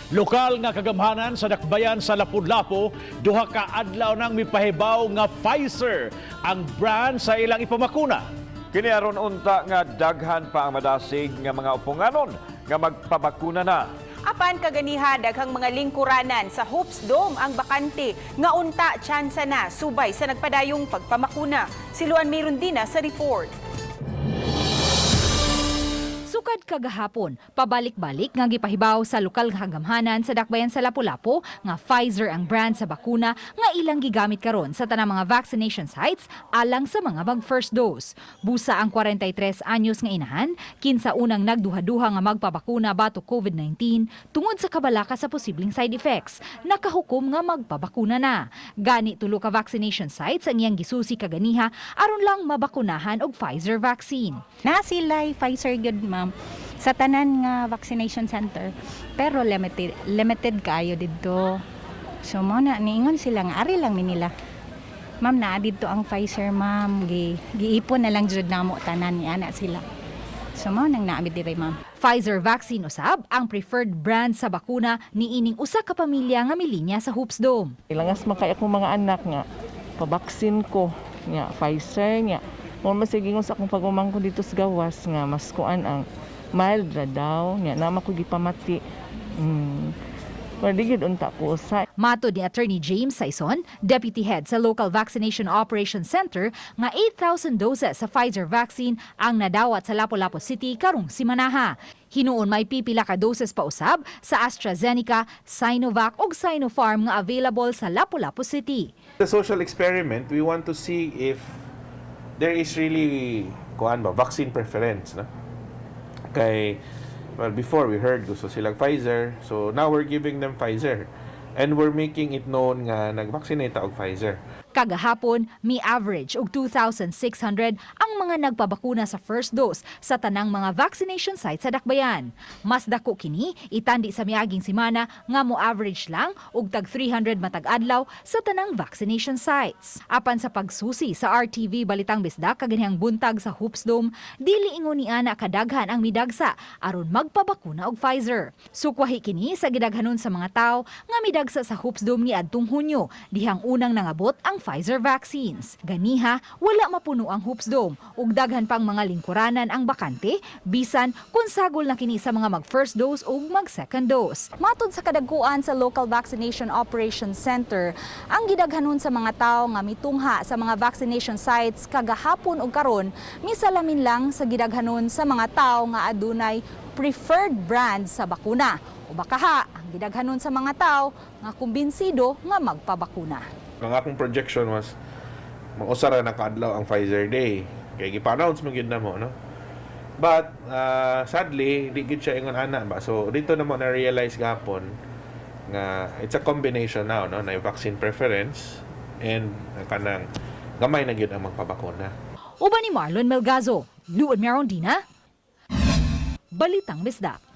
Lokal nga kagamhanan sa dakbayan sa Lapu-Lapu, duha ka adlaw nang mipahibaw nga Pfizer ang brand sa ilang ipamakuna. Kini aron unta nga daghan pa ang madasig nga mga uponganon nga magpabakuna na. Apan kaganiha, daghang mga lingkuranan sa Hoops Dome ang bakante nga unta tsansa na subay sa nagpadayong pagpamakuna. Si Luan Mirundina sa report. Sukad kagahapon, pabalik-balik nga gipahibaw sa lokal nga kagamhanan sa dakbayan sa Lapu-Lapu nga Pfizer ang brand sa bakuna nga ilang gigamit karon sa tanang mga vaccination sites alang sa mga mag first dose. Busa ang 43 anyos nga inahan, kinsa unang nagduha-duha nga magpabakuna batok COVID-19 tungod sa kabalaka sa posibleng side effects, nakahukom nga magpabakuna na. Gani tulo ka vaccination sites ang iyang gisusi kaganiha aron lang mabakunahan og Pfizer vaccine. Na sila Pfizer gyud, ma'am, sa tanan nga vaccination center, pero limited limited kaayo didto. So mo na niingon sila nga ari lang mi nila. Ma'am, naa didto ang Pfizer, ma'am, giipon na lang jud namo tanan ni ana sila. So mo nang naami diri, ma'am. Pfizer vaccine usab ang preferred brand sa bakuna niining usa ka pamilya nga milinya sa Hoops Dome. Ilangas man kay akong mga anak nga pabaksin ko nga Pfizer nga. Mo man sige sa akong pagumangkon dito sa gawas nga mas kuan ang mild ra daw nga nama ko gipamati. Pero di gyud unta ko usa. Matod ni Attorney James Saison, Deputy Head sa Local Vaccination Operations Center, nga 8,000 doses sa Pfizer vaccine ang nadawat sa Lapu-Lapu City karong simanaha. Hinuon may pipila ka doses pa usab sa AstraZeneca, Sinovac ug Sinopharm nga available sa Lapu-Lapu City. The social experiment, we want to see if there is really kuan ba, vaccine preference, no? Kay, well, before we heard gusto silang Pfizer, so now we're giving them Pfizer. And we're making it known nga nag-vaccinate og Pfizer. Kagahapon, mi average og 2,600 ang mga nagpabakuna sa first dose sa tanang mga vaccination sites sa Dakbayan. Mas dako kini itandi sa miaging simana nga mo average lang og tag 300 matag adlaw sa tanang vaccination sites. Apan sa pagsusi sa RTV Balitang Bisdak kaganihang buntag sa Hoops Dome, dili ingon ni ana kadaghan ang midagsa aron magpabakuna og Pfizer. Sukwahi kini sa gidaghanon sa mga tawo nga midagsa sa Hoops Dome niadtong Hunyo, dihang unang nangabot ang Pfizer vaccines. Ganiha, wala mapuno ang Hoops Dome ug daghan pang mga lingkuranan ang bakante bisan kung sagol na kini sa mga mag first dose ug mag second dose. Matod sa kadagkuan sa Local Vaccination Operations Center, ang gidaghanon sa mga tawo nga mitungha sa mga vaccination sites kagahapon ug karon misalamin lang sa gidaghanon sa mga tawo nga adunay preferred brand sa bakuna. O baka ha, ang gidaghanon sa mga tawo nga kumbinsido nga magpabakuna. Ang akong projection was mag-usa ra na kaadlaw ang Pfizer Day. Kay gipa-announce man gyud namo, no? But sadly, di gyud siya ingon ana ba. So dito na mo na-realize gapon nga it's a combination now, no, na vaccine preference and kanang gamay na gyud ang magpabakuna. Uban ni Marlon Melgazo, Luan Merondina, Balitang Bisdak.